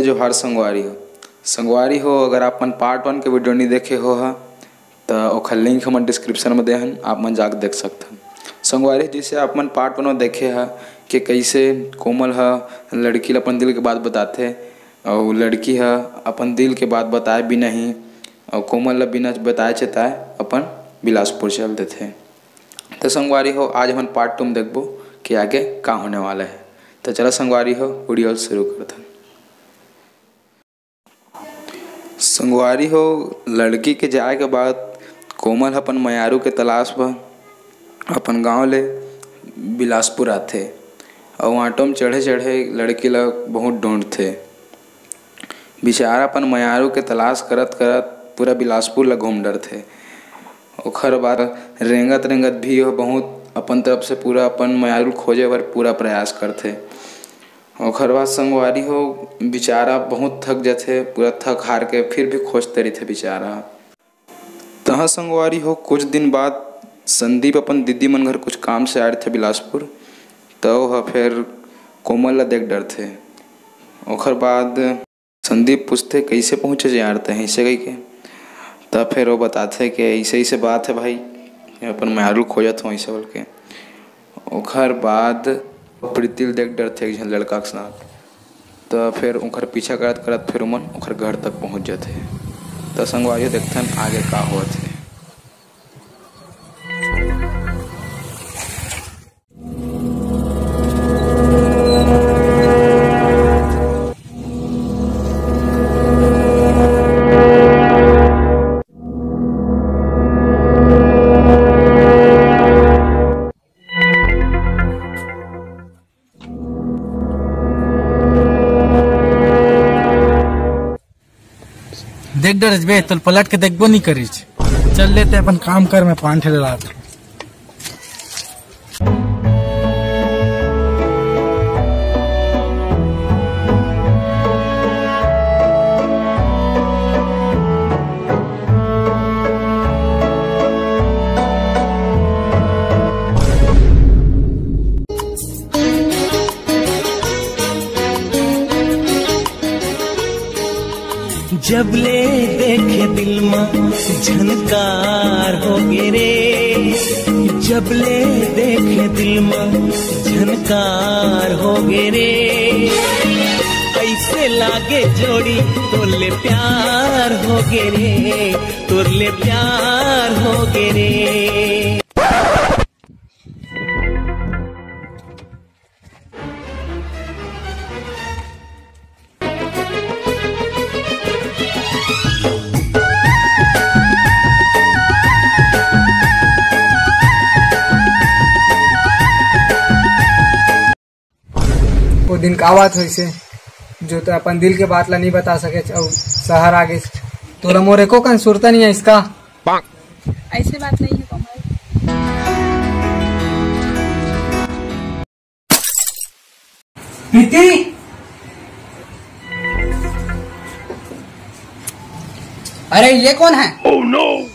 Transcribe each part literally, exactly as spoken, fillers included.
जोहार संगवारी हो। संगवारी हो, अगर आप मन part one के video नहीं देखे हो हा, त ओखर link हमन description में दे हन, आप मन जाके देख सकथन। संगवारी, जैसे आप मन part one में देखे हा कि कैसे कोमल ह लड़की ल अपन दिल के बात बताथे, अउ लड़की ह अपन दिल के बात बताए बिना ही, अउ कोमल ल बिना बताए चेताए अपन बिलासपुर चल देथे। त संगवारी हो, आज हमन part two में देखबो कि आगे का होने वाला है। त चला संगवारी हो, video शुरू करथन। संगवारी हो, लड़की के जाए के बाद कोमल ह अपन मयारू के तलाश बर अपन गांव ले बिलासपुर आथे, अउ ऑटो में चढ़े-चढ़े लड़की ल बहुत ढूंढथे। बेचारा अपन मयारू के तलाश करत-करत पूरा बिलासपुर ल घूम डरथे। ओखर बाद रेंगत-रेंगत भी ओह बहुत अपन तरफ से पूरा अपन मयारू ल खोजे बर पूरा प्रयास करथे। ओखर बाद संगवारी हो, बेचारा बहुत थक जथे, पूरा थक हार के फिर भी खोजते रहिथे बेचारा। तहाँ संगवारी हो, कुछ दिन बाद संदीप अपन दीदी मन घर कुछ काम से आए रहिथे बिलासपुर, त ओह फेर कोमल ला देख डरथे। ओखर बाद संदीप पूछथे, "कैसे पहुँचे यार तैं?" ऐसे कहिके। त फेर वो बताथे कि ऐसे, ऐसे बात है भाई, अपन मयारू खोजत हूँ, ऐसे बोल के। ओखर बाद प्रीति ल देख डरथे एक झन लड़का के साथ, त फेर ओखर पीछा करत करत फेर ओमन ओखर घर तक पहुंच जथे। त संगवारी हो, देखथन आगे का होत हे। देख डरेच बे, तोल पलट के देखबो नहीं करिच। चल लेते अपन काम कर, मैं पान ठेले लात। जब ले देखे दिल मा झनकार हो गे रे, जब ले देखे दिल मा झनकार हो गे रे, ऐसे लागे जोड़ी तोर ले प्यार हो गे रे, तोर ले प्यार हो गे रे। वो दिन का बात होइसे, जो तो अपन दिल के बात ला नहीं बता सके, अउ शहर आ गए। तोला मोर एको कन सुरता नहीं है इसका। ऐसे बात नहीं है कोमल। प्रीति, अरे ये कौन है? Oh no!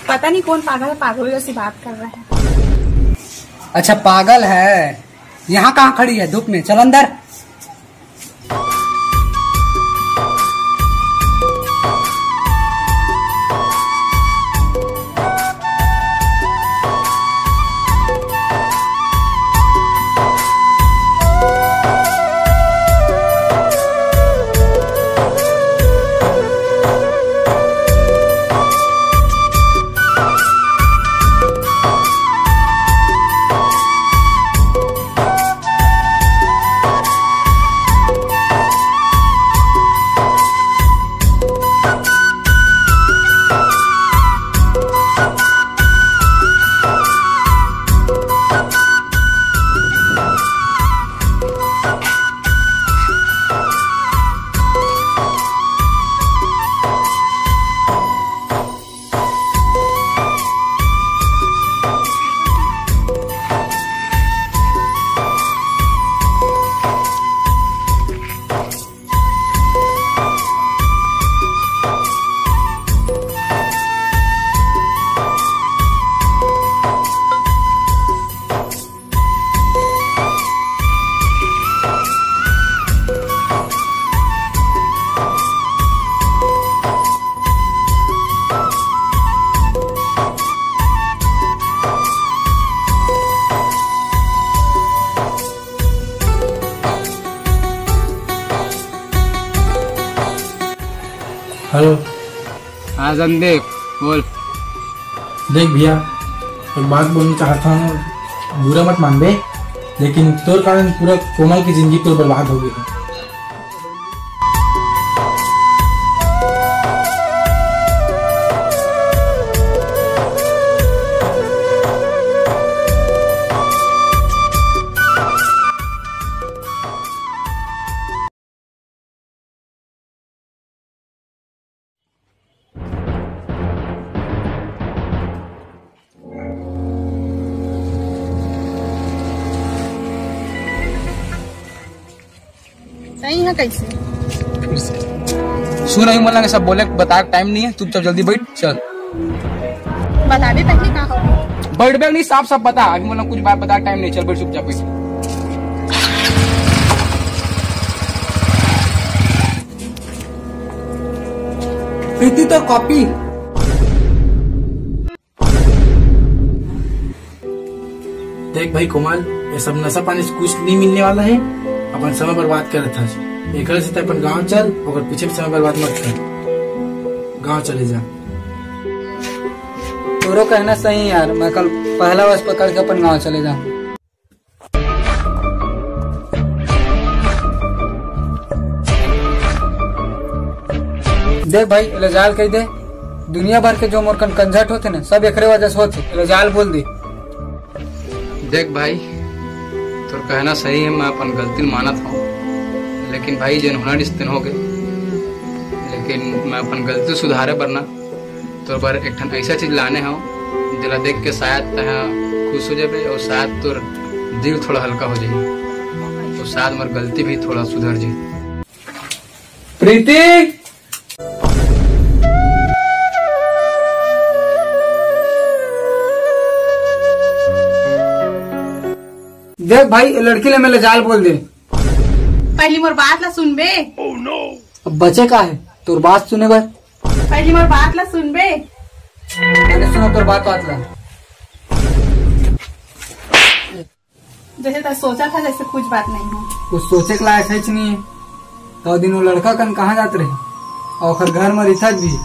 पता नहीं कौन पागल है, पागल जैसी बात कर रहा है। अच्छा, पागल है। यहाँ कहाँ खड़ी है धूप में? चल अंदर। हेलो। हाँ संदीप, बोल। देख भैया, एक बात बोलना चाहता हूँ, बुरा मत मानबे, लेकिन तोर कारण पूरा कोमल की जिंदगी पूरी बर्बाद हो गई है। सही है कैसे? सुन, अभी मोला सब बोले बता, टाइम नहीं है, चुपचाप जल्दी बैठ, चल। बता दे तही का हो। बैठ बैठ नहीं, साफ साफ बता, अभी मोला कुछ बात बता, टाइम नहीं, चल बैठ चुपचाप बैठ। प्रीति, तोर कॉपी। देख भाई कोमल, ये सब नशा पानी से कुछ नहीं मिलने वाला है। अपन समय बर्बाद करत हस, एकर से त अपन गांव चल, ओकर पीछे भी समय बर्बाद मत कर, गांव चले जा। तोरो कहना सही यार, मैं कल पहला बस पकड़ के अपन गांव चले जाऊं। देख भाई, एला जाल कह दे। दुनिया भर के जो मोर कन कंझट होथे ना, सब एकरे वजह से होथे। एला जाल बोल दे। देख भाई, तोर कहना सही है, मैं अपन गलती मानत हूँ, लेकिन भाई, जेन होना रिश्ते हो गए, लेकिन मैं अपन गलती सुधारे बर ना तोर बर एक ठन ऐसा चीज लाने हव, जेला देख के शायद तैं खुश हो जाबे और शायद तोर दिल थोड़ा हल्का हो जाही, तो शायद मोर गलती भी थोड़ा सुधर जाही। प्रीति, देख भाई, ये लड़की ले मैं ले जाल बोल दे। पहली मोर बात ला सुनबे। अब बचे का है तोर बात सुने बर? पहली मोर बात ला सुनबे। मैंने सुना तोर बात, बात ला। जैसे तैं सोचा था, जैसे कुछ बात नहीं है। कुछ सोचे के लायक है कि नहीं है? तो दिन वो लड़का कन कहाँ जात रहे और ओकर घर में रिथत भी।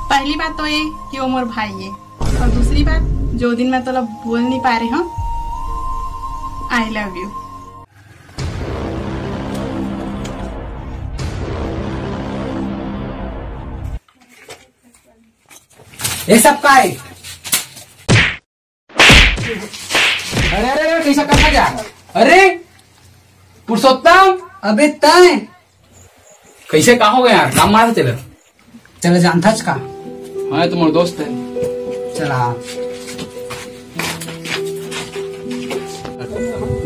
पहली बात तो ये कि वो मोर भाई है, और दूसरी बात, जो दिन मैं तोला बोल नहीं पा रही हूँ, I love you। ये सब का है? अरे, अरे, अरे, कैसा करना क्या? अरे, पुरुषोत्तम, अबे तय। कैसे, का हो गया यार? काम मार चले। चले जानथस का? हाँ, ये तो मोर दोस्त है। चला।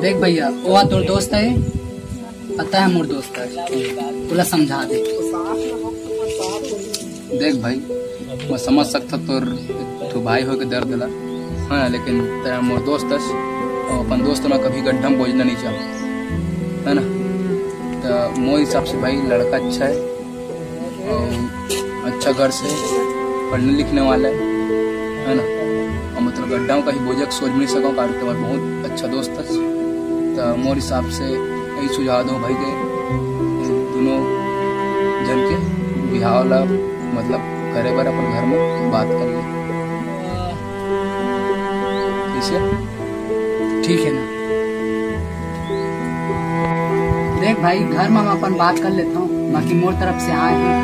देख भैया, वो तोर दोस्त है, पता है मोर दोस्त है, पूरा समझा दे। देख भाई, मैं समझ सकता तोर तो भाई हो के दर्द ला, हाँ, लेकिन तेरा मोर दोस्त है, और अपन दोस्त ना कभी गड्ढा में बोझना नहीं चाहो, है ना? तो मोर हिसाब से भाई लड़का अच्छा है, और अच्छा घर से पढ़ने लिखने वाला है, है ना? और मतलब गड्ढा में कहीं बोझक सोच भी नहीं सका, कारण तुम्हारा बहुत अच्छा दोस्त है। तो मोर हिसाब से यही सुझाव दो भाई के, दोनों जन के बिहाव ला मतलब करे बर अपन घर में बात कर ले। ठीक है ना? देख भाई, घर में मैं अपन बात कर लेता हूँ, बाकी मोर तरफ से आए हैं।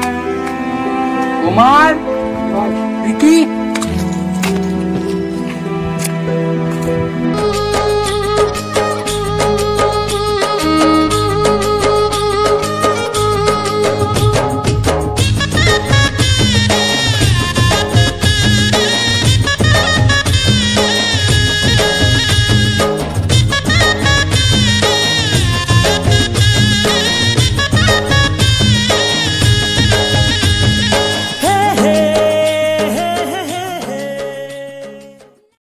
कुमार, विकी,